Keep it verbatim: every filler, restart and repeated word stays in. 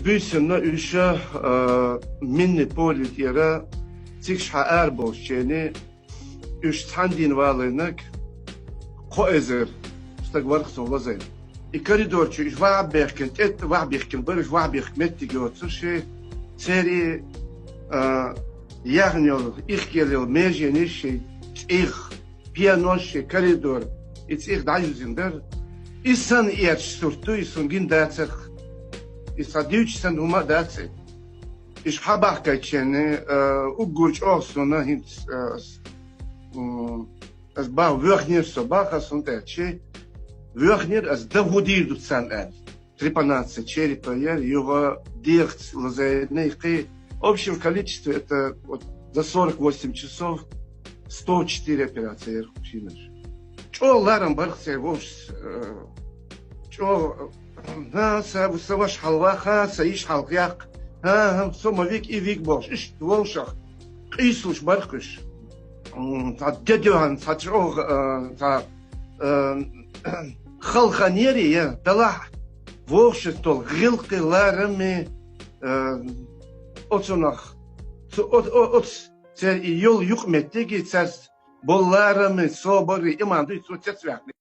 Буьйсанна уьш, а, минни поле тӀера цига хьаара болча хана, уьш цхьана дийнахьа валийнарг кхо эзар стаг вар-кх цу лазарна. И коридор чу уьш вахьа бехкина, тӀе вахьа бехкина бар, уьш вахьа бехка моттиг йоцуш, церий, а, яхна йола ихкелла йола меженаш, цӀий, пенош, коридор, и цӀий дӀаюзийна дар. Из санна эрча сурт ду, из сона гина дацар-кх. Из цхьа дувцаш санна хӀума а дац из. Уьш хьабахкача хана, а, уггар чӀоагӀа сона хӀинца, а, с-, м, аз бах, воьхнера со, бах, аз сона тӀаьччи, воьхнера аз, да хӀу дийр ду царна аьлла. Трепанация черепа яр, юха дегӀаца лазарна кхы. В общем, количество это вот за сорок восемь часов сто четыре операции яр-кх шинаш. ЧӀоагӀа ларам бар-кх церан вовшашца, э, чӀоагӀа, э, хӀа, са, са ваша хьалваха, са йиша хьалхаяккха, хӀа, хӀа, со ма вига, и вига бохуш, иштта вовшах къийсалуш бар-кх уьш. М, цхьа де доьхна, цхьа чӀоагӀа, э, цхьа, э, халханера, я, далахь вовшашца долу гӀиллакхе, лараме, э, оцунах, цу, о-, о-, оцу церан и йолу юкъаметтиге, цаьрца болу лараме, собаре, иман дуй, цо цецваьккхина.